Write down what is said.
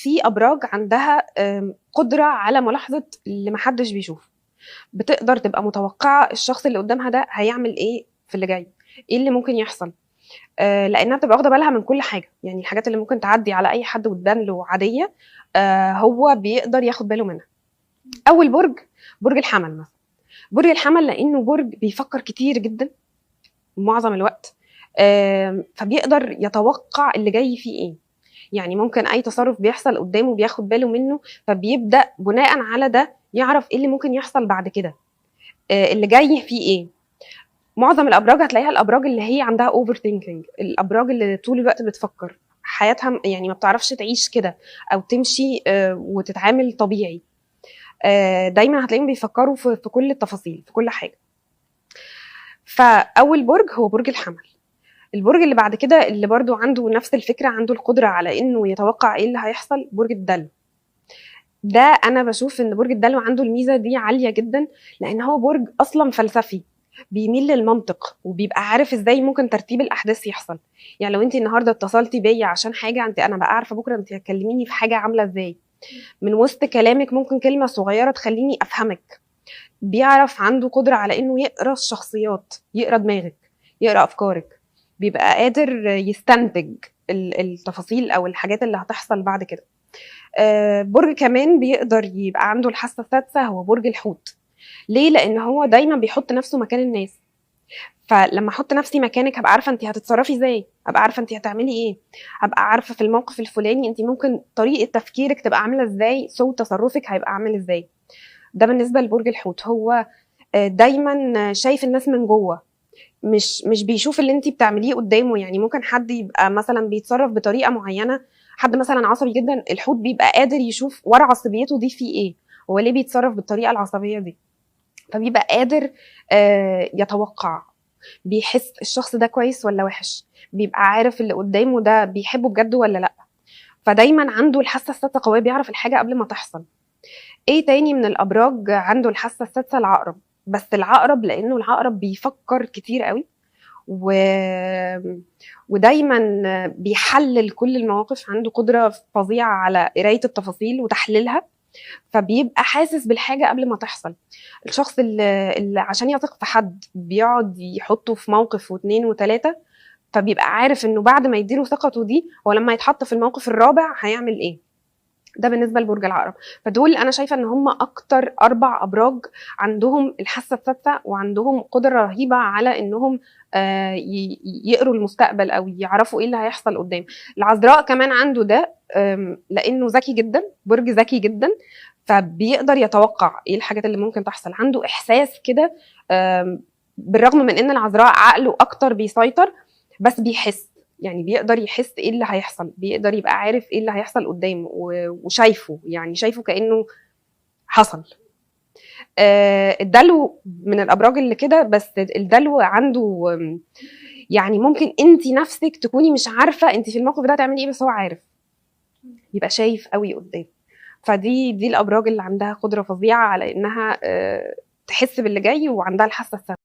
في ابراج عندها قدره على ملاحظة اللي محدش بيشوفه، بتقدر تبقى متوقعه الشخص اللي قدامها ده هيعمل ايه في اللي جاي، ايه اللي ممكن يحصل، لانها بتبقى واخده بالها من كل حاجة. يعني الحاجات اللي ممكن تعدي على اي حد وتبان له عادية، هو بيقدر ياخد باله منها. اول برج، برج الحمل مثلا. برج الحمل لانه برج بيفكر كتير جدا معظم الوقت، فبيقدر يتوقع اللي جاي فيه ايه. يعني ممكن اي تصرف بيحصل قدامه بياخد باله منه، فبيبدا بناء على ده يعرف ايه اللي ممكن يحصل بعد كده، اللي جاي فيه ايه. معظم الابراج هتلاقيها الابراج اللي هي عندها overthinking، الابراج اللي طول الوقت بتفكر حياتها، يعني ما بتعرفش تعيش كده او تمشي وتتعامل طبيعي. دايما هتلاقيهم بيفكروا في كل التفاصيل، في كل حاجة. فاول برج هو برج الحمل. البرج اللي بعد كده اللي برضو عنده نفس الفكرة، عنده القدرة على انه يتوقع ايه اللي هيحصل، برج الدلو. ده انا بشوف ان برج الدلو عنده الميزة دي عالية جدا، لان هو برج اصلا فلسفي، بيميل للمنطق وبيبقى عارف ازاي ممكن ترتيب الاحداث يحصل. يعني لو انت النهارده اتصلتي بيا عشان حاجة، انت انا بقى عارفه بكره انت هتكلميني في حاجة عامله ازاي. من وسط كلامك ممكن كلمة صغيرة تخليني افهمك. بيعرف، عنده قدره على انه يقرا الشخصيات، يقرا دماغك، يقرا افكارك، بيبقى قادر يستنتج التفاصيل او الحاجات اللي هتحصل بعد كده. برج كمان بيقدر يبقى عنده الحاسة السادسة هو برج الحوت. ليه؟ لان هو دايما بيحط نفسه مكان الناس. فلما احط نفسي مكانك هبقى عارفه انت هتتصرفي ازاي، هبقى عارفه انت هتعملي ايه، هبقى عارفه في الموقف الفلاني انت ممكن طريقه تفكيرك تبقى عامله ازاي، سو تصرفك هيبقى عامل ازاي. ده بالنسبة لبرج الحوت. هو دايما شايف الناس من جوه، مش بيشوف اللي انت بتعمليه قدامه. يعني ممكن حد يبقى مثلا بيتصرف بطريقة معينة، حد مثلا عصبي جدا، الحوت بيبقى قادر يشوف ورا عصبيته دي في ايه، هو ليه بيتصرف بالطريقة العصبية دي. فبيبقى قادر يتوقع، بيحس الشخص ده كويس ولا وحش، بيبقى عارف اللي قدامه ده بيحبه بجد ولا لا. فدايما عنده الحاسة السادسة قوية، بيعرف الحاجة قبل ما تحصل. ايه تاني من الابراج عنده الحاسة السادسة؟ العقرب. بس العقرب لانه العقرب بيفكر كتير قوي ودايما بيحلل كل المواقف، عنده قدره فظيعة على قرايه التفاصيل وتحليلها، فبيبقى حاسس بالحاجة قبل ما تحصل. الشخص اللي عشان يثق في حد بيقعد يحطه في موقف واثنين وثلاثة، فبيبقى عارف انه بعد ما يديله ثقته دي هو لما يتحط في الموقف الرابع هيعمل ايه. ده بالنسبة لبرج العقرب. فدول انا شايفه ان هم اكتر 4 ابراج عندهم الحاسة السادسة وعندهم قدره رهيبة على انهم يقروا المستقبل او يعرفوا ايه اللي هيحصل قدام. العذراء كمان عنده ده، لانه ذكي جدا، برج ذكي جدا، فبيقدر يتوقع ايه الحاجات اللي ممكن تحصل، عنده احساس كده. بالرغم من ان العذراء عقله اكتر بيسيطر، بس بيحس، يعني بيقدر يحس ايه اللي هيحصل، بيقدر يبقى عارف ايه اللي هيحصل قدامه وشايفه، يعني شايفه كأنه حصل. الدلو من الابراج اللي كده، بس الدلو عنده يعني ممكن انت نفسك تكوني مش عارفه انت في الموقف ده هتعملي ايه، بس هو عارف، يبقى شايف قوي قدام. فدي الابراج اللي عندها قدره فظيعة على انها تحس باللي جاي وعندها الحاسة السادسة.